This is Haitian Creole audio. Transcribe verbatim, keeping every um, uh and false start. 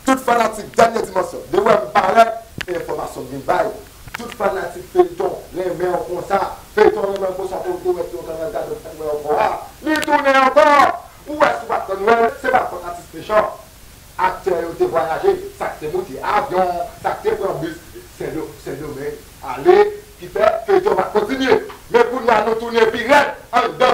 Tout fanatik Dènye Dimansyon, depi w wè m parèt, e enfòmasyon m vin bay. Tout fanatik feyton renmen w konsa. Feyton renmen w konsa, pou w te wè si w ta nan gade w fèk wè ankò a. Li tounen ankò. Ou wè si w pa t konn wè l, se pa fòt atis mechan. Aktè yo te vwayaje, sa k te moute avyon, sa k te pran bis Sendomeng ale, ki fè feyton pa kontinye. Men kounye a nou tounen pi rèd anndan